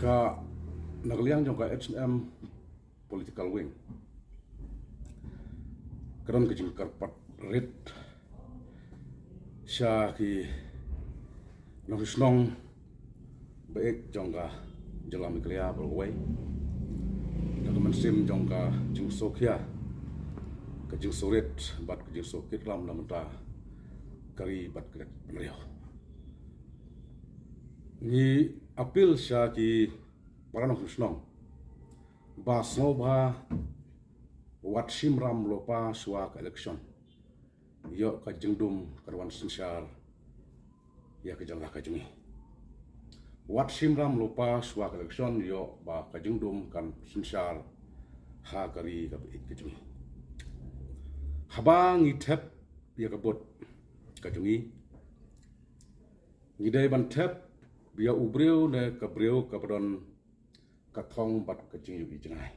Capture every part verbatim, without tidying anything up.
Ah, na ka liang jong ka H N M political wing, ka don ka jingkyrpad rit sha ki nongshong shnong ba ïeit jong ka jylla Meghalaya baroh kawei, da ka mynsiem jong ka jingsngewkhia, ka jingsngewrit bad ka jingsngewkitlam na ka bynta ka ri bad ka jaitbynriew. Ngi appeal sha ki para nongshong shnong ba sngewbha wat shim ram lypa shuwa ka election, ïoh ka jingdum kan wan synshar ïa ka jylla ka jong ngi. Wat shim ram lypa shuwa ka election, ïoh ba ka jingdum kan synshar ha ka ri kaba ïeit ka jong ngi. Haba ngi thep ïa ka vote ka jong ngi, ngi dei ban thep ïa u briew ne ka briew kaba don ka thong bad ka jingïohi jngai,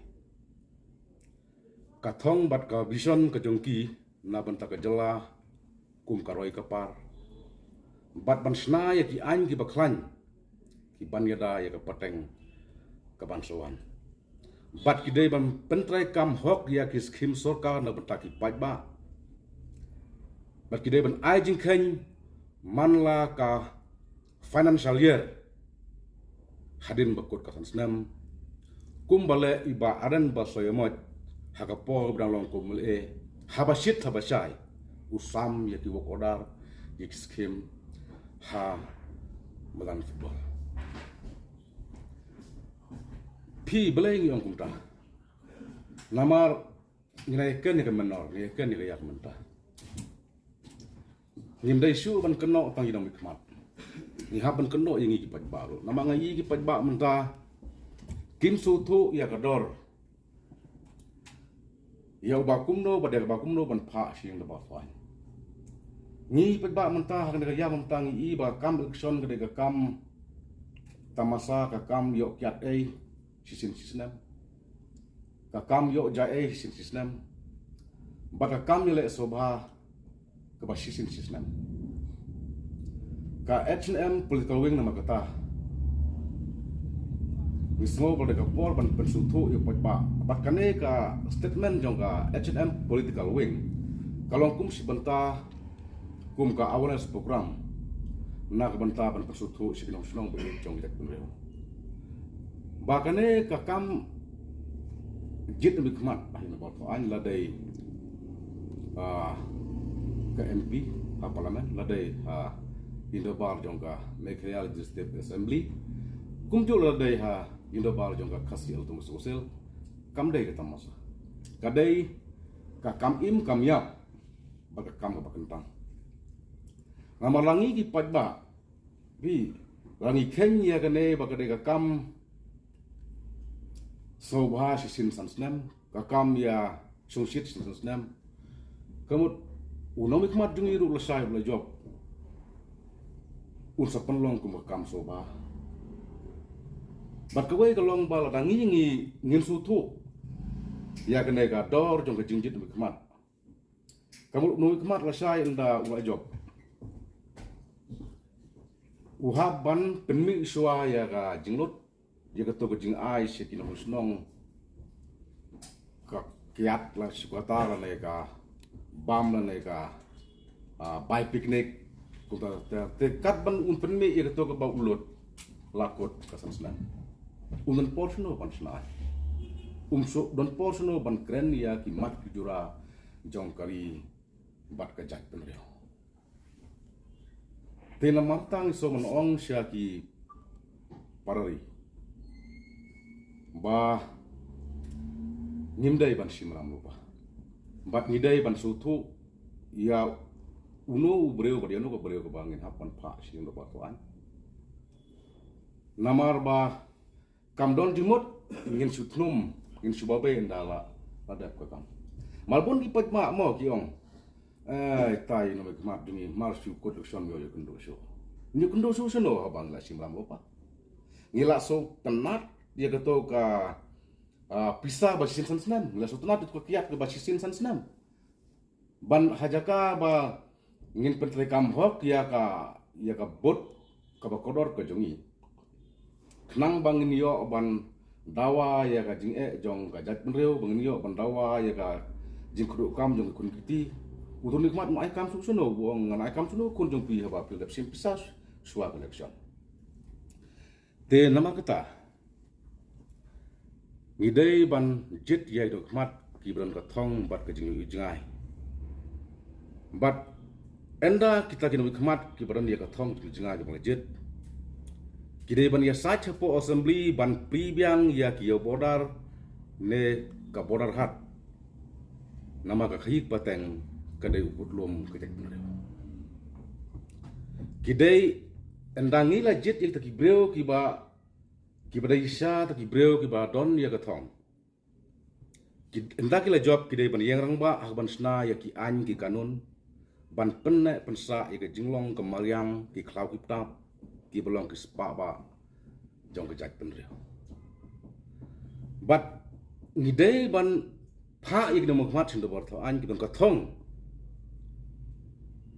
ka thong bad ka vision ka jong ki na bynta ka jylla kum ka roi ka par, bad ban shna ïa ki aiñ kiba khlaiñ, ki ban ïada ïa ka pateng ka ban sa wan. Bad ki dei ban pyntreikam hok ïa ki skhim sorkar na bynta ki paidbah. Bad ki dei ban ai jingkheiñ man la ka financial year hadien ba kut ka san snem, kumba leh i Bah Ardent Basaiawmoit ha ka por ba dang long kum u M L A, haba shit haba shai u sam ïa ki work order, ïa ki skhim ha madan football. Phi, balei ngi ong kumta? Namar ngi la ïakren ïa ka menor, ngi la ïakren ïa ka ïa ka mynta. Ngim dei shuh ban kynnoh tang ïa nongmihkhmat. Ngi hap ban kynnoh ïa ngi ki paidbah ruh. Namar nga ïohi ki paidbah mynta kim sngewthuh ïa ka dor ïa u Bah kumno bad ïa ka Bah kumno ban phah sha ïing dorbar thaiñ. Ngi paidbah mynta ha kane ka ïam mynta ngi i ba ka kam election ka dei ka kam tamasa, ka kam ïoh kiad ei shisien shisnem, ka kam ïoh jai ei shisien shisnem, bad ka kam ïaleh sngewbha kaba shisien shisnem. Ka H N M political wing namar kata ngi sngew ba dei ka por ban pynsngewthuh ïa u paidbah. Bad kane ka statement jong ka H N M political wing ka long kum shi bynta kum ka awareness program na ka bynta ban pynsngewthuh sha ki nongshong shnong ba ïeit jong ka jaitbynriew ba kane ka kam jied nongmihkhmat ha ïing dorbar thaiñ, la dei, ah, ka M P ha Parliament, la dei ha ïing dorbar jong ka Meghalaya Legislative Assembly, kumjuh la dei ha ïing dorbar jong ka Khasi Autonomous Council. Kam dei ka tamasa, ka dei ka kam im kam ïap bad ka kam kaba kyntang. Namar la ngi ki paidbah, phi, la ngi kheiñ ïa kane ba ka dei ka kam sngewbha shisien san snem, ka kam ïa shongshit shisien san snem. Ka mut u nongmihkhmat jong ngi ruh lashai la jop un sa pynlong kum ka kam sngewbha. Bad kawei ka long ba lada ngi, ngi, ngin sngewthuh ïa kane ka dor jong ka jingjied nongmihkhmat, ka mut u nongmihkhmat lashai ynda u la jop u hap ban pynmih shuwa ïa ka jinglut, ïa kato ka jingai sha ki nongshong shnong, ka kiad la shu kata lane ka bam lane ka, ah, bai picnic. Kumta te, te kat ban un pynmih ïa kato kaba u lut la kut ka san snem. Un don por shano ban shna ai? Un shu don por shano ban kren ïa ki mat ki jura jong ka ri bad ka jaitbynriew? Te namar kata ngi sngew ban ong sha ki para ri ba ngim dei ban shim ram lypa, bad ngi dei ban sngewthuh ïa uno u briew bad ïa uno ka briew kaba ngin hap ban phah sha ïing dorbar thaiñ. Namar ba kam don jingmut, ngin shu thnum, ngin shu babe ynda la, la dep ka kam. Mar bun ki paidbah mo ki ong, eh, tai nongmihkhmat jong ngi, mar shu kut election ïoh ïakynduh shuh. Ïakynduh shuh shano haba ngi la shim ram lypa? Ngi la sngewtynnat ïa kato ka, ah, pisa ba shisien san snem, ngi la sngewtynnat ïa kato ka kiad kaba shisien san snem. Ban ha jaka ba ngin pyntreikam hok ïa ka, ïa ka vote kaba kordor ka jong ngi, khnang ba ngin ïoh ban dawa ïa ka jingeh jong ka jaitbynriew, ba ngin ïoh ban dawa ïa ka jingkyrduh kam jong ki khun ki kti. U trai khmat u ai kam shuh shuh, u ong ngan ai kam shuh shuh khun jong phi haba phi la dep shim pisa shuwa ka election. Te namar kata, ngi dei ban jied ïa ki nongmihkhmat kiba don ka thong bad ka jinglong jngai. Bad ynda kita ki nongmihkhmat kiba don ïa ka thong jinglong jngai kiba la jied, ki dei ban ïasaid hapoh assembly ban plie biang ïa ki ïew border ne ka border haad. Namar ka khaïi ka pateng ka dei u budlum ka jaitbynriew. Ki dei, ynda ngi la jied ïa kita ki briew kiba, kiba dei shisha ta ki briew kiba don ïa ka thong. Ki, ynda ki la jop ki dei ban ïeng rangbah ha kaban shna ïa ki aiñ ki kanun ban pynneh pynsah ïa ka jinglong ka mariang, ki khlaw ki btap kiba long ki spah bah jong ka jaitbynriew. Bad ngi dei ban phah ïa ki nongmihkhmat sha ki dorbar thaw aiñ kiba don ka thong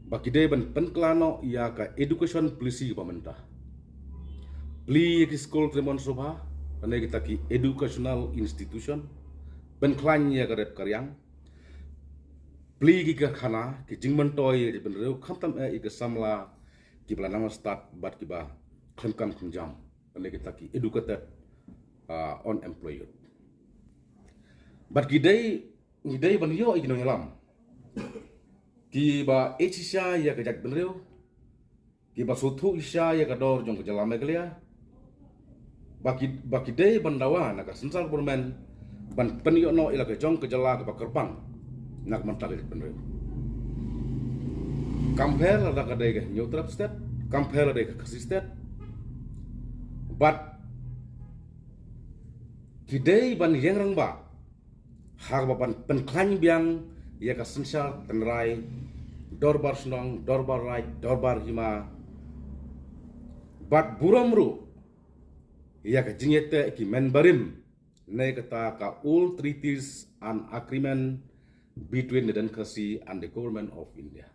ba ki dei ban pynkylla noh ïa ka education policy ba mynta. Plie ïa ki skul trei mon sngewbha, lane kita ki educational institution, pynkhlaiñ ïa ka rep ka riang, plie ki karkhana, ki jingmyntoi ïa ki bynriew, khamtam eh ïa ki samla kiba la nang stad bad kiba khlem kam khlem jam, lane kita ki educated, ah, unemployed. Bad ki dei, ngi dei ban ïoh ïa ki nongïalam kiba ïeit shisha ïa ka jaitbynriew, kiba sngewthuh shisha ïa ka dor jong ka jylla Meghalaya, ba ki, ba ki dei ban dawa na ka central government ban pynïoh noh ïa la ka jong ka jylla kaba kyrpang na ka bynta ka jaitbynriew. Kam pher lada ka dei ka Hynñiewtrep State, kam pher lada ka dei ka Khasi State. Bad ki dei ban ïeng rangbah ha kaba ban pynkhlaiñ biang ïa ka synshar tynrai, dorbar shnong, dorbar raid, dorbar hima, bad burom ruh ïa ka jingïateh ki mynbarim ne kata ka Old Treaties and Agreement between the Ndein Khasi and the Government of India.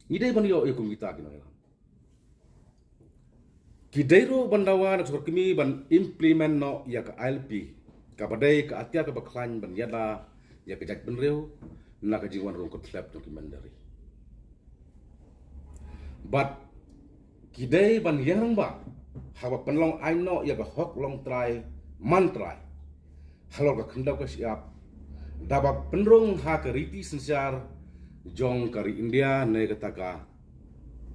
Ngi dei ban ïoh ïa kum kita ki nongïalam. Ki dei ruh ban dawa na ka sorkar kmie ban implement noh ïa ka I L P, kaba dei ka atiar kaba khlaiñ ban ïada ïa ka jaitbynriew na ka jingwan rung kyrthlep jong ki mynder ri. Bad ki dei ban ïeng rangbah ha kaba pynlong aiñ noh ïa ka hok long trai man trai halor ka khyndew ka shyiap, da ba pynrung ha ka riti synshar jong ka ri India ne kata ka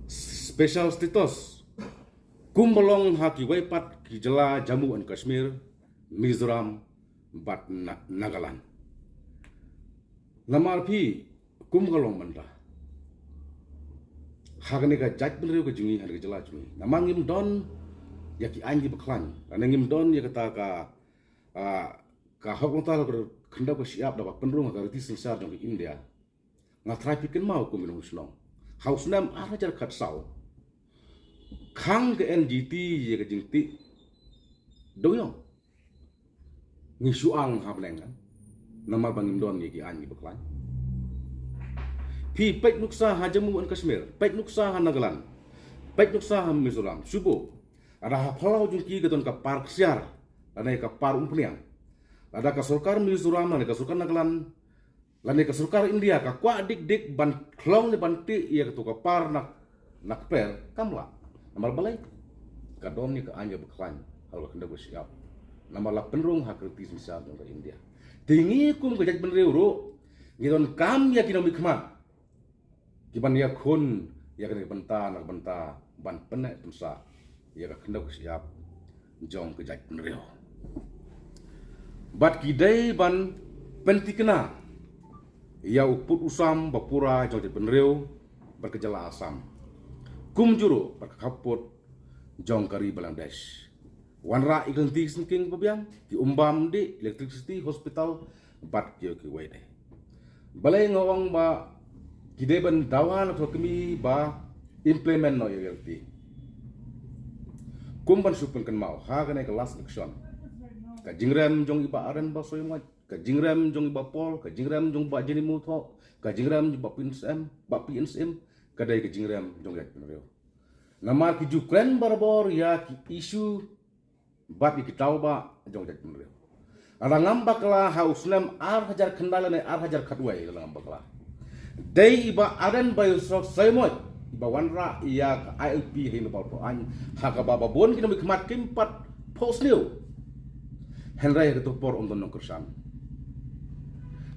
special status, kumba long ha kiwei pat ki jylla Jammu and Kashmir, Mizoram bad Na-, Nagaland. Namar phi, kum ka long mynta ha kane ka jaitbynriew ka jong ngi, ha kane ka jylla jong ngi, namar ngim don ïa ki aiñ kiba khlaiñ, lane ngim don ïa kata ka, ah, ka hok long trai halor ka khyndew ka shyiap da ba pynrung ha ka riti synshar jong ka India. Nga trai phi kynmaw kum ki nongshong shnong ha u snem ar hajar khatsaw, khang ka N G T ïa ka jingtih dewïong. Ngi shu ang ha bneng, namar ba ngim don ïa ki aiñ kiba khlaiñ. Phi peit nuksa ha Jammu and Kashmir, peit nuksa ha Nagaland, peit nuksa ha Mizoram, shu buh, lada ha phyllaw jong ki ka don ka par ksiar lane ka par umphniang, lada ka sorkar Mizoram lane ka sorkar Nagaland lane ka sorkar India ka kwah dik dik ban khlong ne ban tih ïa kato ka par na, na kper, kam lah. Namar balei? Ka don ïa ka aiñ kaba khlaiñ halor ka khyndew ka shyiap, namar la pynrung ha ka riti synshar jong ka India. Te ngi kum ka jaitbynriew ruh ngi donkam ïa ki nongmihkhmat kiban ïakhun ïa kane ka bynta na ka bynta ban pynneh pynsah ïa ka khyndew ka shyiap jong ka jaitbynriew. Bad ki dei ban pynthikna ïa u pud u sam ba pura jong ka jaitbynriew bad ka jylla Assam, kumjuh ruh bad ka khappud jong ka ri Bangladesh. Wanrah ïa ki lynti ki syngkien ba biang, ki umbam dih, electricity, hospital bad kiwei kiwei de. Balei nga ong ba ki dei ban dawa na ka sorkar kmie ba implement noh ïa ki lynti? Kum ban shu pynkynmaw, ha kane ka last election, ka jingrem jong i Bah Ardent Basaiawmoit, ka jingrem jong i Bah Paul, ka jingrem jong i Bah Jenny Myrthyawrong, ka jingrem jong i Bah P N S M, Bah P N S M, ka dei ka jingrem jong ka jaitbynriew. Namar ki ju kren barabor ïa ki issue bad ïa ki tawba jong ka jaitbynriew. Lada ngam bakla ha u snem ar hajar khyndai lane ar hajar khatwei, lada ngam bakla, dei i Bah Ardent Basaiawsuk Sammut i ba wanrah ïa ka I L P ha Ïing Dorbar Thaw Aiñ, ha kaba ba bun ki nongmihkhmat kim pat phohsniew. Hynrei ha kato ka por ym don nongkyrshan.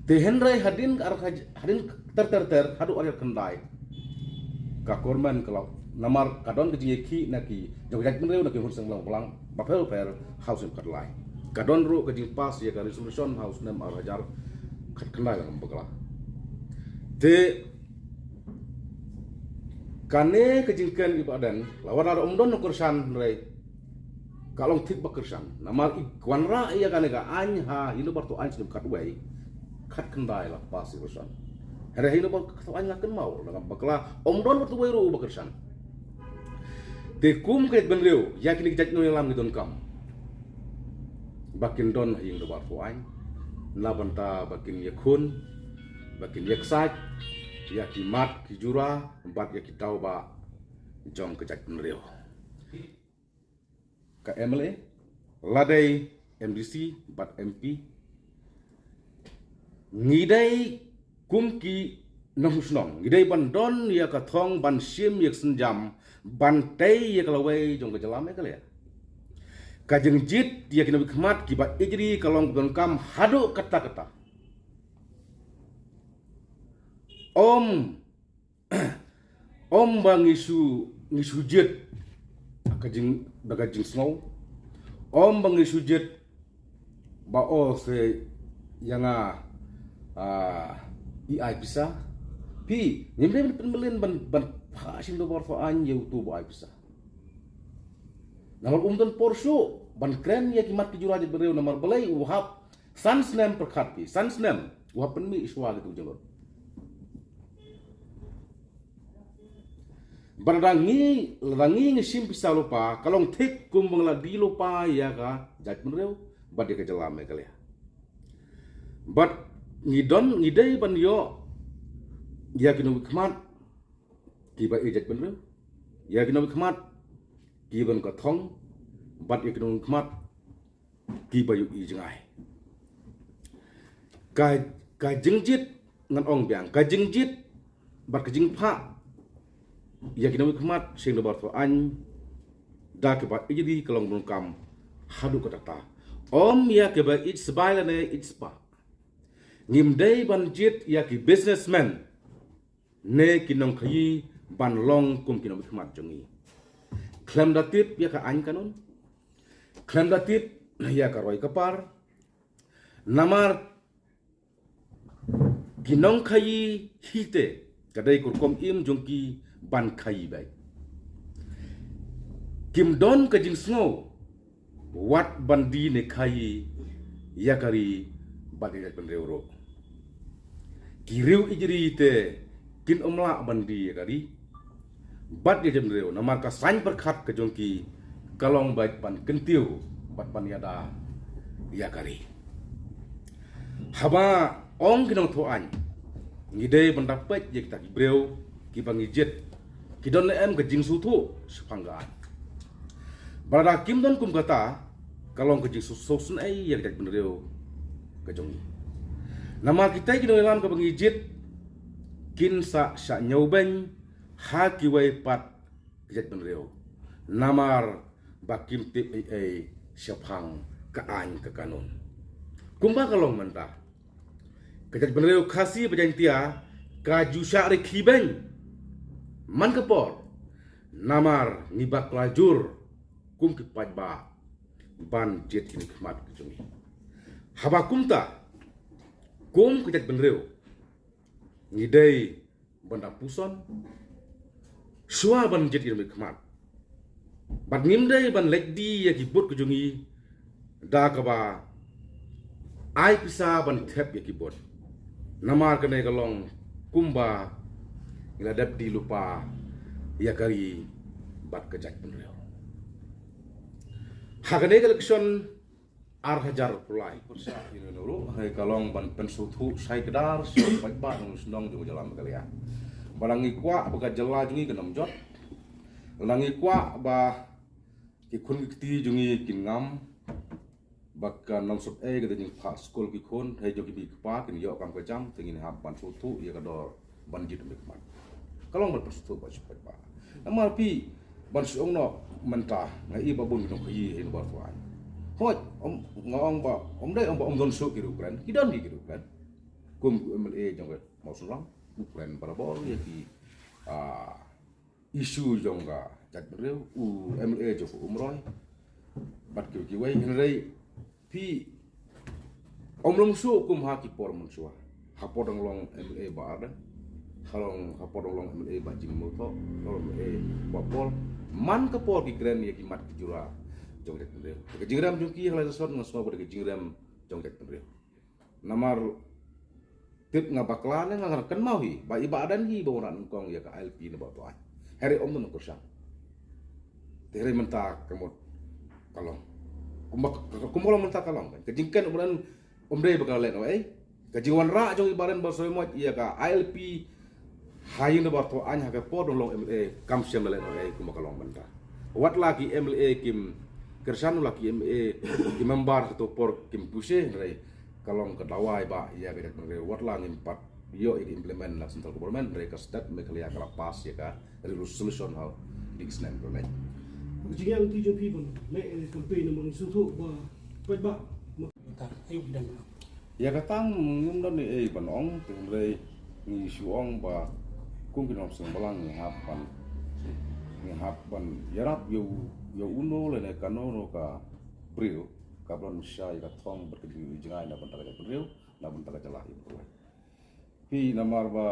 Te hynrei hadien ka ar haj-, hadien ter ter ter haduh ar hajar khyndai, ka Kormen ka la, namar ka don ka jingïakhih na ki jong ka jaitbynriew, na ki hynmen seng lang balang bapher bapher ha u snem khatlai. Ka don ruh ka jingpass ïa ka resolution ha u snem ar hajar khatkhyndai, lada ngam bakla. Te kane ka jingkren i Bah Ardent, lada ym don nongkyrshan, hynrei ka long thik ba kyrshan. Namar i wanrah ïa kane ka aiñ ha Ïing Dorbar Thaw Aiñ snem khatwei, khatkhyndai la pass resolution. Hynrei ha Ïing Dorbar Thaw Aiñ la kynmaw, lada ngam bakla, ym don wat uwei ruh uba kyrshan. Te kum ka jaitbynriew, ïa kine ki jait nongïalam ngi donkam ba kin don ha Ïing Dorbar Thaw Aiñ na bynta ba kin ïakhun, ba kin ïaksaid ïa ki mat ki jura bad ïa ki tawba jong ka jaitbynriew. Ka M L A, la dei M D C bad M P, ngi dei kum ki nongshong shnong, ngi dei ban don ïa ka thong ban shim ïa ka sienjam, ban tei ïa ka lawei jong ka jylla Meghalaya. Ka jingjied ïa ki nongmihkhmat kiba ïeit ri ka long kaba donkam haduh katta katta. Ym Ym ba ngi shu, ngi shu jied ka jing, da ka jingsngew. Ym ba ngi shu jied ba, o, se ïa nga, ah, i ai pisa. Phi, ngim dei ban pynmlien ban, ban phah sha Ïing Dorbar Thaw Aiñ ïa uto ba ai pisa. Namar um don por shuh ban kren ïa ki mat ki jura jaitbynriew, namar balei u hap san snem pyrkhat, phi, san snem u hap pynmih shuwa kito ki jinglut. Bad lada ngi, lada ngi ngi shim pisa lypa, ka long thik kum ba ngi la die lypa ïa ka jaitbynriew bad ïa ka jylla Meghalaya. Bad ngi don, ngi dei ban ïoh ïa ki nongmihkhmat kiba ïeit jaitbynriew, ïa ki nongmihkhmat kiba don ka thong, bad ïa ki nongmihkhmat kiba ïohi jngai. Ka, ka jingjied, ngan ong biang, ka jingjied bad ka jingphah ïa ki nongmihkhmat sha Ïing Dorbar Thaw Aiñ da kiba ïeit ri ka long kaba donkam haduh katta katta. Ym ïa kiba ïeit sbai lane ïeit spah. Ngim dei ban jied ïa ki businessmen ne ki nongkhaïi ban long kum ki nongmihkhmat jong ngi. Khlem da tip ïa ka aiñ kanun, khlem da tip ïa ka roi ka par. Namar ki nongkhaïi hi te ka dei ka rukom im jong ki ban khaïi beit. Kim don ka jingsngew wat ban die ne khaïi ïa ka ri bad ïa ka jaitbynriew ruh. Ki riew ïeit ri te kin ym lah ban die ïa ka ri bad ïa ka jaitbynriew, namar ka saiñ pyrkhat ka jong ki ka long beit ban kyntiew bad ban ïada ïa ka ri. Haba ong ki nongthoh aiñ, ngi dei ban da peit ïa kita ki briew kiba ngi jied, ki don ne em ka jingsngewthuh shaphang ka aiñ. Bad lada kim don kum kata, ka long ka jingsngewsynei ïa ka jaitbynriew ka jong ngi. Namar kita ki nongïalam kiba ngi jied kin sa shah ñiewbeiñ ha kiwei pat ki jaitbynriew, namar ba kim tip ei ei shaphang ka aiñ ka kanun. Kumba ka long mynta, ka jaitbynriew Khasi bad Jaiñtia ka ju shah rkhie beiñ man ka por, namar ngi bakla jur kum ki paidbah ban jied ïa ki nongmihkhmat ki jong ngi. Haba kumta, kum ka jaitbynriew, ngi dei ban da puson shuwa ban jied ïa ki nongmihkhmat. Bad ngim dei ban leit die ïa ki vote ki jong ngi da kaba ai pisa ban thep ïa ki vote. Namar kane ka long kumba ngi la dep die lypa ïa ka ri bad ka jaitbynriew. Ha kane ka election ar hajar arphew lai, pyrshah ïa ngi ruh, hei, ka long ban pynsngewthuh shai kdar sha ki paidbah nongshong shnong jong ka jylla Meghalaya. Ba la ngi kwah ba ka jylla jong ngi kan ym jot. La ngi kwah ba Ki khun ki kti jong ngi kin ngam ba ka nongshong ei ka dei jingphah skul ki khun, hei jong ki mei ki pa kin ïoh kam ka jam, te ngin hap ban sngewthuh ïa ka dor ban jied mynta. Ka long ban pynsngewthuh ba shu peit ba. Namar phi ban shu ong noh mynta nga i ba bun ki nongkhaïi hei na Bor Thaiñ. Hooid, ym, nga ong ba ym dei ong ba ym don shuh ki riew kren, ki don ki riew kren. Kum u M L A jong ka Mawsynram u kren barabor ïa ki, ah, issue jong ka jaitbynriew, u M L A jong ka Umroi bad kiwei kiwei. Hynrei phi, ym long shuh kum ha ki por mynshuwa. Ha por dang long M L A Bah Ardent, ha long, ha por dang long M L A Bah Jim Mawthoh, long M L A Bah Paul. Man ka por ki kren ïa ki mat ki jura jong ka jaitbynriew. Ka jingrem jong ki ha la sot nga sngew ba ka jingrem jong ka jaitbynriew. Namar tip nga bakla ne nga ngan kynmaw hi ba i Bah Ardent hi ba u wanrah nyngkong ïa ka I L P na Bor Thaiñ. Hynrei ym don kyrshan. Te hynrei mynta ka mut ka long. Kumba, kumba ka long mynta ka long. Ka jingkren u Bah Ardent ym dei ba ka la leh noh ei. Ka jingwanrah jong i Bah Ardent ba soi mot ïa ka I L P ha ïing dorbar thaiñ ha ka por dang long M L A kam shym la leh noh ei kumba ka long mynta. Wat la ki M L A kim kyrshan, la ki M L A ki member ha to por kim puse, hynrei ka long ka dawa ba ïa ka jaitbynriew. Wat la ngim pat ïoh ïa ka implement na central government, hynrei ka state Meghalaya ka la pass ïa ka resolution ha ki snem ka la leit. Ka jingïaid lynti jong phi ban leh, eh, campaign namar ngi sngewthuh ba paidbah. Ïa kata ngim don ei ei ban ong, te hynrei ngi shu ong ba kum ki nongshong balang ngi hap ban, ngi hap ban ïarap ïa u, ïa uno lane kano kano ka briew kaba don sha ïa ka thong bad ka jingjngai na bynta ka jaitbynriew, na bynta ka jylla hi baroh. Phi, namar ba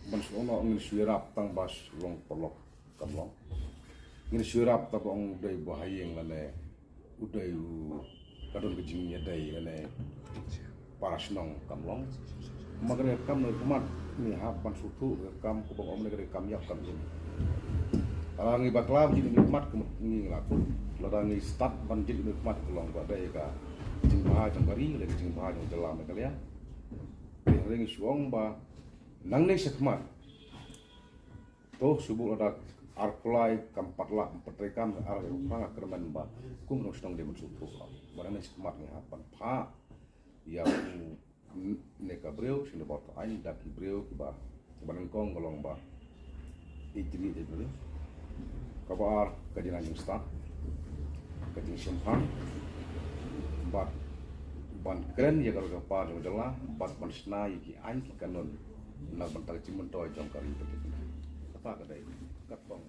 ban shu ong ngin shu ïarap tang ba shu long paralok kam long. Ngin shu ïarap tang ba ong u dei ba ha ïing lane u dei u ka don ka jingïadei lane para shnong kam long. Ma kane ka kam na khmat ngi hap ban sngewthuh ka kam, kumba ong ne ka dei kam ïap kam im. Lada ngi bakla ban jied ïa ka khmat ka mut ngi la kut. Lada ngi stad ban jied ïa ka khmat ka long ba dei ka jingbha jong ka ri lane ka jingbha jong jylla Meghalaya. Te hynrei ngi shu ong ba nangne shakhmat to shu buh lada ar phew lai kam pat lah, ym pat treikam, ar phew lai nga kyrmen ba kum nongshong dei ban sngewthuh ba nangne shakhmat ngi hap ban phah ïa une ka briew sha na Bor Thaiñ da ki briew kiba, kiba nyngkong ka long ba ïeit jingïeit jait bynriew. Kaba ar ka jingnang jingstad, ka jingshemphang bad ban kren ïa ka roi ka par jong ka jylla bad ban shna ïa ki aiñ ki kanun na bynta ka jingmyntoi jong ka ri. Kata ka dei ka thong.